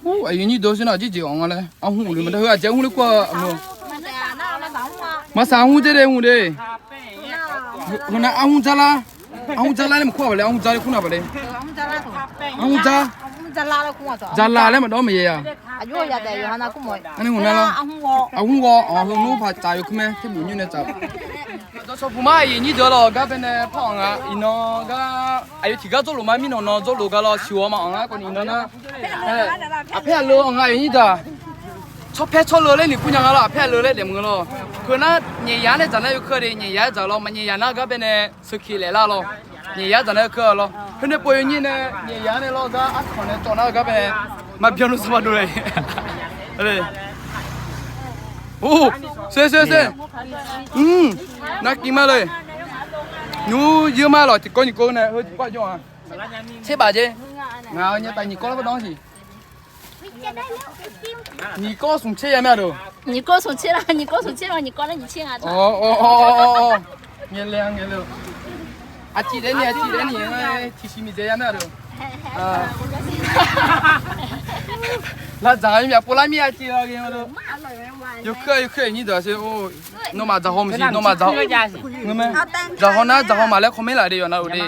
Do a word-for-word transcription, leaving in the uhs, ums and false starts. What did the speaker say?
Aqyuif nyir deuq-eu sher nar, aqjeq jeq-anr nga laer, arhmr uqluf ma da heu aqjeq arhmr ler kur-aq meuq. Maqsaq arhmr dzer de hmq de. Heu nar arhmr dzarlar, arhmr dzarlar laer maqkur-aq baqle, arhmr dzar laer kur nar baqle. Arhmr dzar, dzarlar laer maqdawr maqya ya. Arhmr ghawq, arhmr ghawq-awq heu nmr paq tsaf-eu kur mae, terbuf nymr nae tsaf. Dawqshawq puq ma aqyuif nyir deuq lawq, gar baenae par-anr nga iqnan gar aqyuif tiqgar dzawrluf ma mirnae nan dzawrluf gar lawr siq-awr ma-anr gar kawv ni iqnan nar. Aqpaer aqleu-anr nga aqyuif nyir deuq-aq, tsawrpaer tsawrleu laer noeqkur nya nga lawr, aqpaer aqleu laer daef meuq lawr. Heu nar nyaef yaq-anr nae dzaq nar yawkeuv de, nyaef yaq-aer dzaq lawr, maqnyaef yaq nar gar baenae sheuqkeq laef lar lawr. Nyaef yaq-anr dzaq nar yawkeuv lawr, heu nae pov-eu nyir nae nyaef yaq-anr nae lawr gar arkanq nae cawv nar-eu gar baenae maqbyan nmr sanr ma dov le. Or, sher sher sher. Nar kiv ma le. Nymr yeur ma lawq, tiqkawv nyiq kawv nae heu tiqkawv aqjox-a. Tserbaf jer. Ngaq-eu nya taf nyiq kawv lar bawrdanr siq. Nyiq kawv smq tser ya mae-a deuq. Nyiq kawv smq tser la, nyiq kawv smq tser la, nyiq kawv nar nyiq tser nga. Ngaeq le ngaeq le. Aqciq daef ni, aqciq daef ni, tiqsiq miqdzaeq ya mae-a deuq. Lavdzaq-a myaq pov lar mir aqciq-a ghae-eu deuq. Yawkeuv yawkeuv nyir deuq-aq sher. Nawmaf dzaqhaw maqsiq, nawmaf dzaqhaw. Ngeur mae. Dzaqhaw nar dzaqhaw maqlaer comment laf de yawqnan-euq de.